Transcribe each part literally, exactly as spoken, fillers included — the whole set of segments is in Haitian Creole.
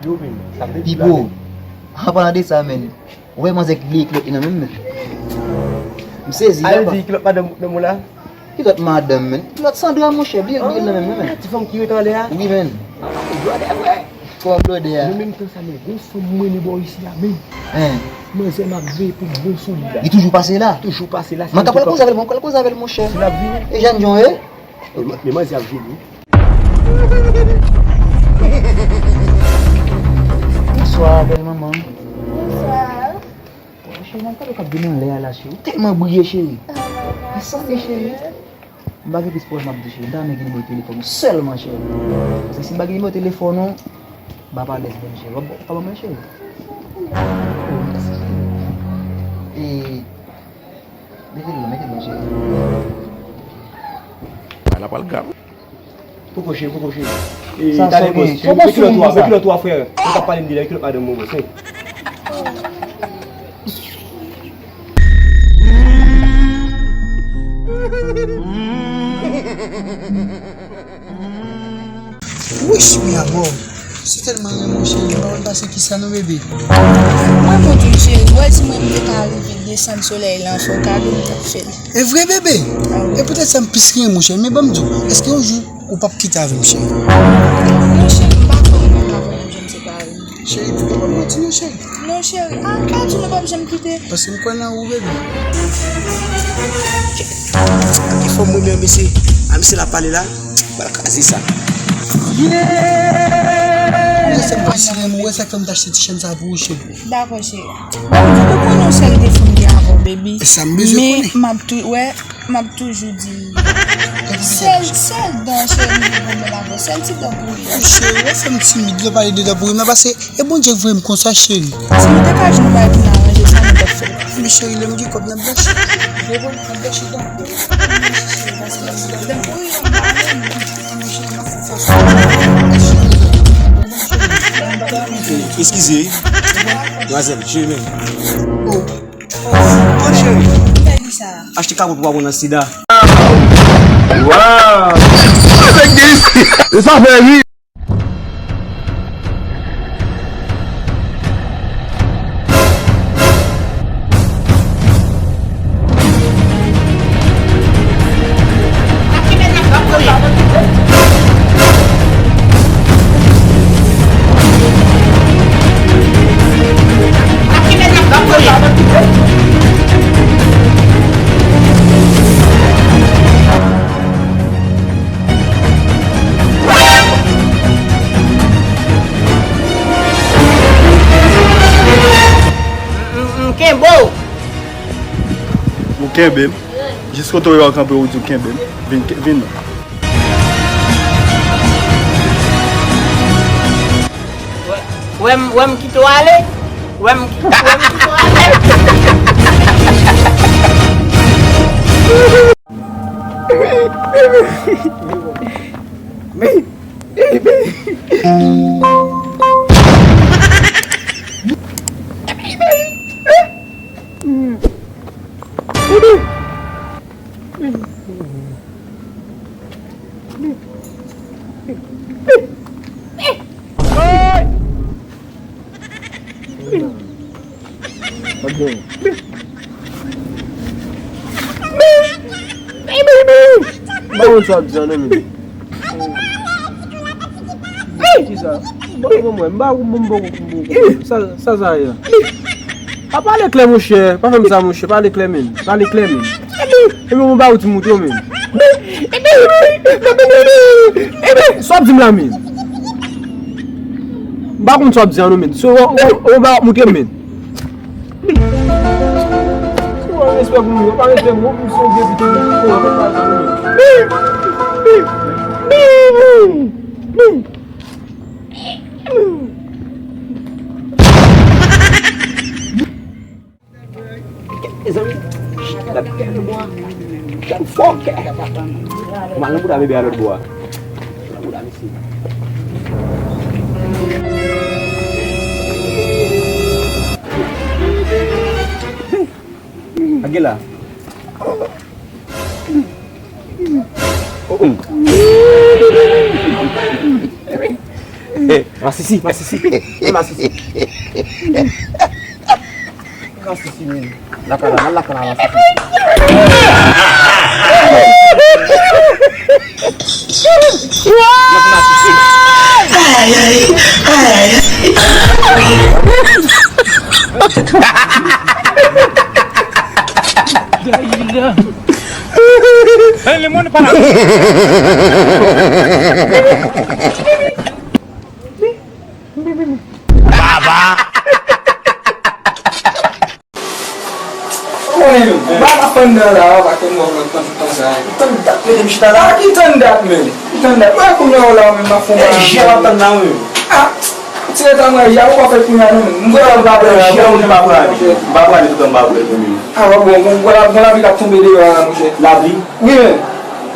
Pipo, an palan de sa, menn, ou wè manzè ki bliye kilòt li nan men m, menn? M sezi, papa. Al di kilòt madanm nan mwen la. Kilòt madanm, menn? Kilòt Sandra, monchè, bliye l, bliye l nan men m, menn. Ti fanm ki ret anlè a? Wi, menn. Blòdè vre. Kòman blòdè a? Nan menm tan sa, men, gon fanm mwen ni bò isi a, menn. Hein. Manzè m ap veye pou m bon sou li la. Li toujou pase la? Toujou pase la. Mwen ka pral koze avè l, mwen pral koze avè l, monchè. Si l ap vini. E jènjan, wi. Men manzè ap vini. Bonswa, bèl manman. Bonswa. Cheri, nan kado k ap vin anlè a la, cheri. Ou tèlman briye, cheri. Oh my God, cheri. M pa gen plis pawòl m ap di, cheri. M ta renmen gen nimewo telefòn ou sèlman, cheri. Paske si m pa gen nimewo telefòn ou, m p ap alèz menm, cheri. W ap, w ap ban mwen, cheri? Oh, mèsi, cheri. E, mete l la, mete l la, cheri. Bagay la pral grav. Poko cheri, poko cheri. E, sa, talè, sa bòs, gen. Cheri, mete kilòt ou a, mete kilòt ou a, frè. Mwen t ap pale m de la, kilòt madanm mwen, bòs, hein. Wish mi amor. Si tèlman renmen w, cheri, m pa konn pase kisa non, bebe. Mwen bon tou, cheri. Ou wè si mwen m te ka rive desann solèy la an fè w kado, m t ap fè l. E vre, bebe? Ah wi. E poutèt sa m plis renmen w, cheri. Men ban m di w, èske yon jou ou p ap kite avè m, cheri? Non, cheri, m pa kwè mwen menm avè w menm jan m separe. Cheri, ou pa pral manti non, cheri. Non, cheri. Ah, m pa di nou p ap janm kite. Paske m kwè nan ou, bebe. Ki fòm mwen menm, mesye? A, mesye la pale la. Pral kraze sa. Ou wè sa k fè m ta achte ti chèn sa pou ou, cheri. Dakò, cheri. Bon, ou konnen yon sèl defo m gen avè w, baby. E sa m bezwen konnen. Men m ap tou, wè, m ap toujou di, sèl, sèl dan cheri m gen pwoblèm avè w, sèl ti dan pouri a. Cheri, ou fè m timid lè w pale de dan pouri m nan, paske e Bondye k voye m konsa, cheri. Si nou te ka jwenn yon bagay pou n aranje sa, nou t ap fè l. Men cheri, lè m gen kòb, n ap blanchi. Ou konprann? N ap blanchi dan pouri. Dan pouri a, m pa renmen. Eskize, madmwazèl, cheri menm. Oh. Oh, cheri. Achte kapòt pou pa pran nan sida. Wow! E sa fè ri. M, m, m kenbe w. Ou kenbe m. Jis kote w wè w kanpe, ou di w kenbe m. Vin, vin non. Wè, wè m, wè m kite w ale. Wè m, wè m kite w ale. Ba mwen sa ap di an non, men. Kisa? Bon, bon, mwen, m pa, m, m, m, sa, sa, sa ye? A, pale klè, monchè. Pa fè m sa, monchè. Pale klè, men. Pale klè, men. Epi, mwen ba ou ti mouton, men. Sa w ap di m la, men? M pa konn sa w ap di an non, men. So, ou, ou, ou ba w ap moutre m, men. Si w pa respè pou mwen, pa respè pou mwen, pou se yon vye pitit, pou w pa respè pou mwen. Mezanmi, gad bèl bwa. Gad fòkè. Mal nan bouda bebe a lòt bò a. Nan bouda misye. Gade la. Masisi, masisi. Masisi. Masisi, men. Lakay la, lakay la, masisi. Ay, ay, ay, ay. Hey, le monde parle. Baba. Mwen, ba la fann nan la, pa ke mwen konn tan sa. Tan dat mete m chita la, ki tan dat men? Ki tan dat? Mwen kounye a la men ma fon. E jè w ap tann nan men. Ah, ti reta mwen jè ou pa fè kounye a non men. Mwen pa prale, mwen pa prale. Mwen pa prale toutan mwen pa prale men. Ah bon, bon, bon, la, bon, lapli k ap tonbe deyò a la, monchè. Lapli? Wi men.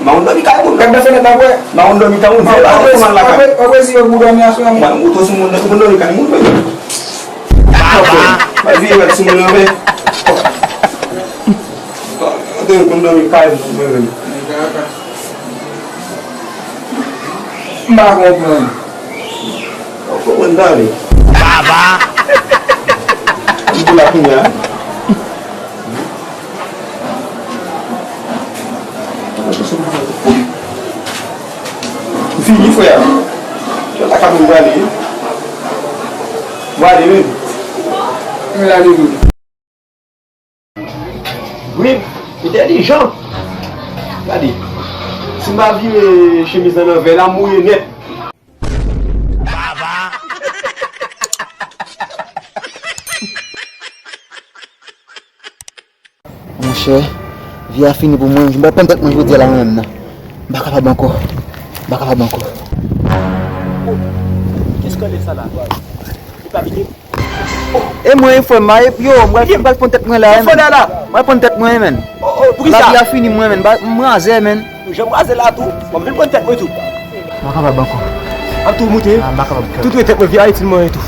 Mawon dòmi kay moun. Gad nan fenèt la, bwè. Mawon dòmi tan moun. Fè pa kòman lakay. Apre, apre, si yo pou dòmi aswè a, mwen. Mwen, ou tou sou moun, ou dòmi kay moun, men. Mwen vire wè sou moun anvè. Ou te konn dòmi kay moun, men. M pa konprann. Ou konprann tande? Baba! M pou la kounye a. M fini, frè. Yo ta ka pou m prale. Prale, wi. M la devote. Wi, entèlijan. Gade, si m pa vire chemiz lan nan vè la, m mouye nèt. Baba! Monchè, vi a fini pou mwen. M pa pran tèt mwen jodi a la mwen menm nan. M pa kapab ankò. M pa kapab ankò. Kèskandè sa la? Li pa pike? E mwen, frè m, yo, m pral, m pral pran tèt mwen la, men. Fò la la. M pral pran tèt mwen, men. Oh, oh, poukisa? Lavi a fini mwen, men. M razè, men. Jan m razè la tou. Bon, m vin pran tèt mwen tou. M pa kapab ankò. Ap tou moute. Ah, m pa kapab. Tout tèt mwen vin Ayiti mwen tou.